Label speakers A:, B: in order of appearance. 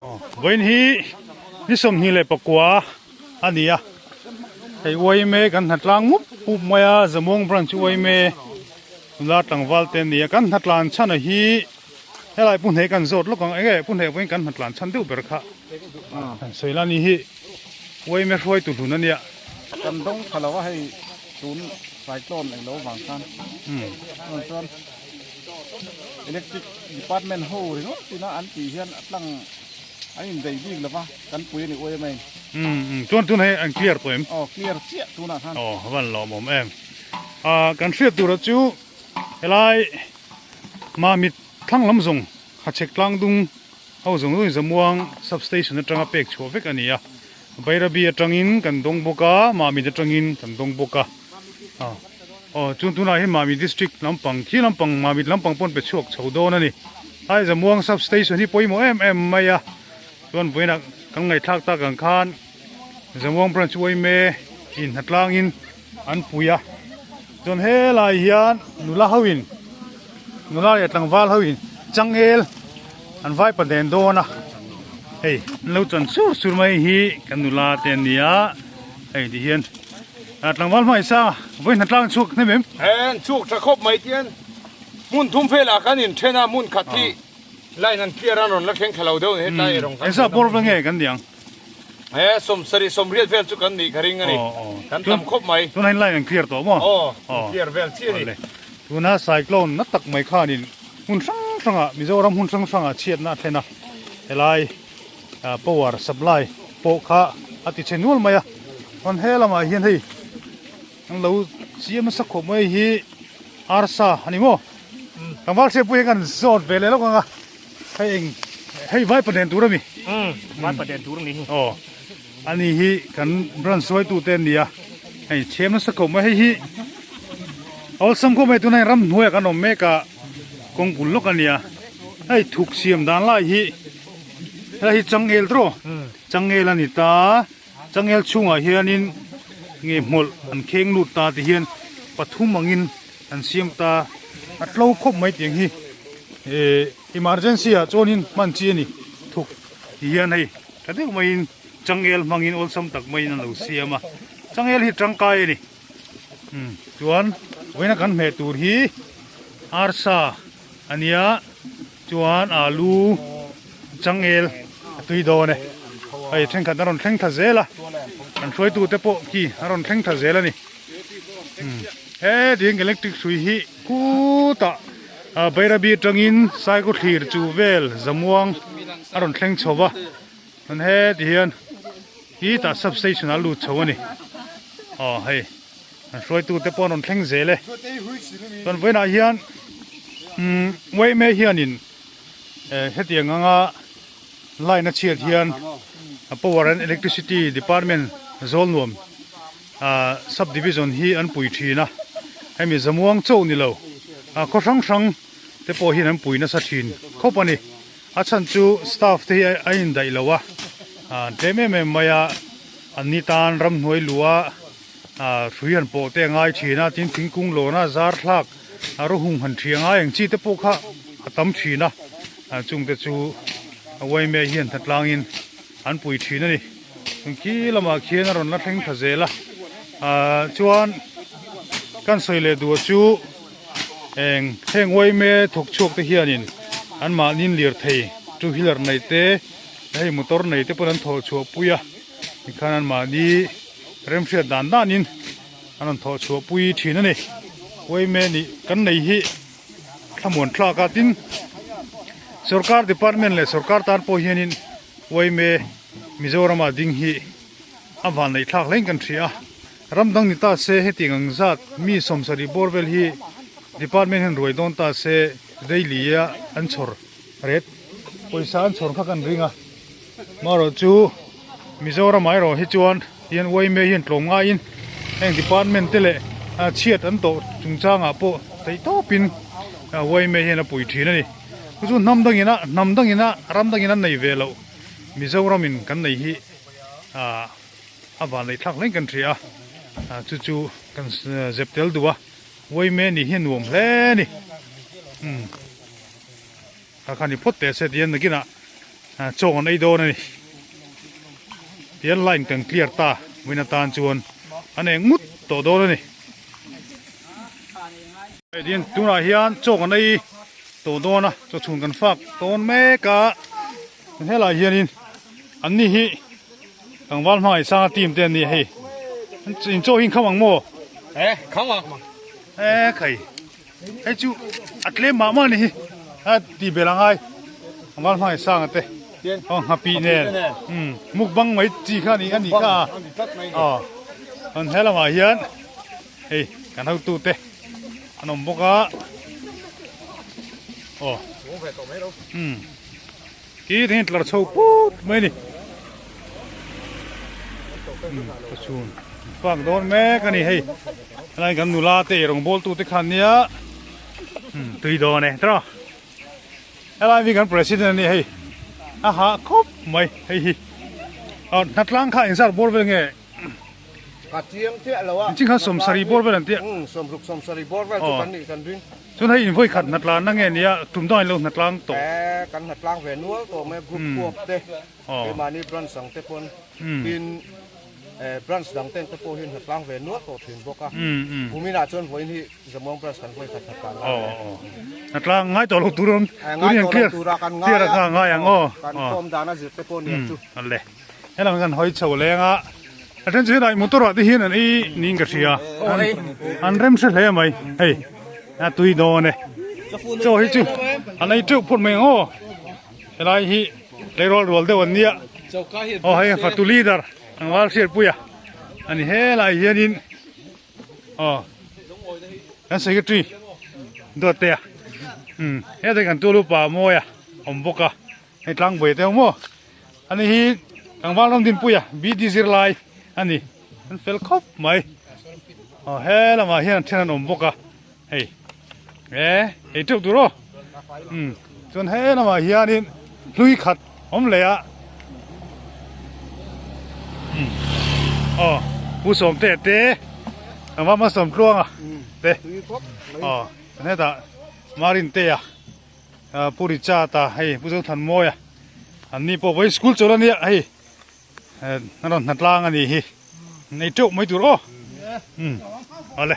A: Vawiin hi ni 29 a ni a, hei YMA kan hnatlang mup mup mai a, Zamuang Branch YMA nula tlangval te an ni a, kan hnatlan chhan a hi helai pu hneh kan zawt lawk ang, enge pu hneh vawiin kan hnatlan chhan deuh ber kha han sawi la ni hi YMA hruaitu hlun a nia.
B: Kan dawng tha lo a hei tun cyclone englo vang khan chuan. Electric department ho ringawt ina an tih hian a tlang an inbei bik lova kan pui a ni uai mai.
A: Umm chuan tun hei an clear tawh em?
B: Aw clear chiah tunah khan.
A: Aw a van lawmawm em. Ah kan hriat tura chu helai Mamit thlang lam zawng Hachhek tlang dung ho zawng zawng in Zamuang substation atanga pek chhuah vek a ni a. Bairabi atangin kan dawng bawk a, Mamit atangin kan dawng bawk a. Aw. Aw chuan tunah hian Mami district lampang khi lampang Mamit lampang pawn pe chhuak chho dawn a ni. Ai Zamuang sub station hi pawimawh em em mai a, chuan vawiinah kan ngaihthlak tak ang khan Zamuang branch uaime in hnatlangin an pui a, chuan helai hian nula ho in nula leh tlangval ho in changel an vai paden dawn a, hei an lo chan sur sur mai hi kan nula te an ni a, hei ti hian. Tlangval hmai sa vawi hna tlang chhuak hnem em?
C: En chhuak tha khawp mai tian hmun thum velah kan in then a hmun khat hi line an clear a rawn la thleng thla lo deuh ni hetlai erawng
A: kan Engzah bawr vel nge kan ni ang?
C: He sawmsarih sawmriat vel chu kan nih ka ring a ni kan tam khawp mai.
A: Tunah hian line an clear tawh maw?
C: Aw clear vel chiah a ni.
A: Tuna cyclone na tak mai khanin hmun hrang hrangah Mizoram hmun hrang hrangah chhiatna a thlen a helai power supply pawh kha a ti chhe nual mai a chuan he lamah hian hei an lo siam nasa khawp mai hi arsa a ni maw tlangval hriatpui hi kan zawt ve leh lawk ang a hei eng hei vai paden tur a mi
D: vai paden tur a ni hi
A: aw ani hi kan branch hruaitu te an ni a hei chhem nasa khawp mai hei hi awlsam khawp mai tunah hian ramhnuaiah kan awm mek a kawng bul lawk a ni a hei thuk siam dan lai hi. Helai hi changel tawh changel a ni ta changel chhungah hianin nge hmawlh an kheng lut ta ti hian pathum angin an siam ta a tlo khawp mai tiang hi eh emergency ah chuanin hman chi a ni thuk ti hian hei tha deuh maiin changel hmangin awlsam tak maiin an lo siam a changel hi tangkai a ni chuan vawiina kan hmeh tur hi arsa a nia. Chuan alu changel a tui dawn e. Hei thenkhat a rawn thleng thla zel a, kan hruaitute pawh khi a rawn thleng thla zel a ni. He ding electric hrui hi khutah Bairabi atangin Saikawthlir chu vel Zamuang a rawn thleng chho va, chuan heti hian khitah substation ah a lut chho a ni. Aw hei. An hruaitute pawh an rawn thleng zel e. Chuan vawiinah hian umm yma hianin eh hetiang anga line a chhiat hian power and electricity department zawl nuam ah sub division hi an pui thin a. Hemi zamuang chauh ni lo ah khaw hrang hrang te pawh hian an pui nasa thin khawp a ni. A chhan chu staff te hi a indaih lo a, an tlem em em mai a, an ni tan ramhnuai luh a. Ah hrui han pawh te a ngai thin a tin thingkung lawn a zar thlak a rawhung han thi a ngai ang chi te pawh kha a tam thin a ah chung te chu a yma hian hnatlangin an pui thin a ni chung khi lamah khian a rawn la thleng thla zel a ah chuan kan sawi leh duh chu eng heng yma thawk chhuak te hianin an mahni lirthei two wheeler nei te hei motor nei te pawh an thawh chhuah pui a tikhan an mahni. Remhriat dan danin an rawn thawh chhuah pui thin a ni. Uaime nih kan nei hi thlamuan thlak a, tin sorkar department leh sorkar tan pawh hianin uaime Mizoramah ding hi a vanneih thlak hlein kan hria a. Ram dang ni ta se hetiang ang zat mi sawmsarih bawr vel hi department hian ruai dawn ta se daily a an chhawr ret pawisa an chhawr kha kan ring a. Marawh chu Mizoram ah erawh hi chuan hian yma hian tlawm ngaiin heng department te leh chhiat an tawh chungchangah pawh theih tawpin yma hian a pui thin a ni. Chu chu hnam dangin a hnam dangin a ram dangin an nei ve loh Mizoram in kan nei hi a vanneih thlak hlein kan hria a, chu chu kan zep tel duh a yma nih hi a nuam hle a ni. Kha kha ni phawt teh se tihian nakinah. Chaw an ei dawn a ni. Tihian line kan clear ta vawiin atan chuan an eng ngut tawh dawn a ni. Hei tunah hian chaw kan ei tawh dawn a, chaw chhun kan fak dawn mek a. Helaiah hianin an ni hi tlangval hmangaih sanga team te an ni a hei. In chaw hi in kham ang maw?
C: E kham ang.
A: E khai. Hei chu a tlem mah mah a ni hi a tih belh a ngai tlangval hmangaih sanga te aw nghapih nen umm mukbang mai chi kha a ni kha a aw an he lamah hian hei kan hotu te an awm bawk a aw umm khi te hian tlar chho put mai a ni umm chhun fak dawn mek a ni hei helai kan nula te rawngbawltu te khan nia umm tui dawn e tawh helai mi kan president a ni hei a hah khawp mai hei hi aw hnatlang kha engzat bawr vel nge.
E: Ka chiang chiah lo a.
A: Engchin khan sawmsarih bawr vel an tia.
E: Umm sawmruk sawmsarih bawr vel chu kan nih kan ring.
A: Chuan hei in vawi khat hnatlan na nge nia tum dang in lo hnatlang tawh.
E: E kan hnatlang ve nual tawh mai group huap te keimahni branch ang te pawn tin branch dang ten te pawh hi hnatlang ve nual tawh thin bawk a. Kuminah chuan vawiin hi Zamuang branch kan vawi khat hnatlan lai a ni.
A: Hnatlang ngai tawh lo tur awm
E: ngai tawh lo tura kan ngai a
A: ngai ang aw.
E: Kan khawm dan a zir te pawh nia chu.
A: Le. Helam kan hawi chho leng a, a then chu helai motor ah te hian an ei niin ka hria, an rem hre hle mai, hei a tui dawn e, chaw hi chu an ei teuh phawt mai ang aw, helai hi tleirawl rual deuh an nia, aw hei fatu leader ang val hriatpui a ani helai hianin aw kan secretary duat te a, umm heta kan tulu pa mawi a awm bawk a. Hei tlangbuai te maw ani hi tlangval ram dinpuia BD zirlai ani an fel khawp mai aw he lamah hian an then an awm bawk a hei e ei teuh tur aw um chuan he lamah hianin hlui khat awm leh a um aw pu sawmte te tlangval malsawm tluanga te aw hetah marintea. Pu Richard a hei Pu Zothanmawia an ni pawh vawi school chawl a nia hei a rawn hna tlang a nih hi nei teuh mai tur aw awle.